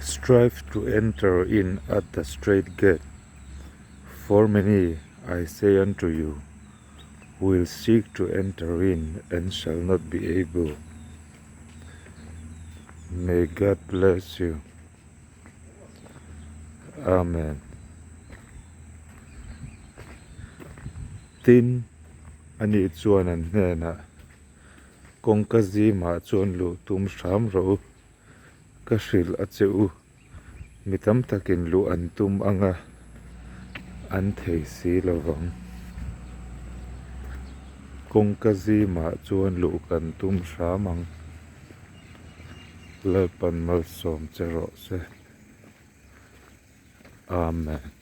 Strive to enter in at the strait gate, for many, I say unto you, will seek to enter in and shall not be able. May God bless you. Amen. Tin, ani chuan an hnenah, Kawngka zimah chuan luh tum hram rawh u, ka hrilh a che u, mi tam takin luh an tum ang a, an thei si lo vang. Kawngka zimah chuan luh kan tum hram ang. Lalpan malsawm che rawh se. Amen.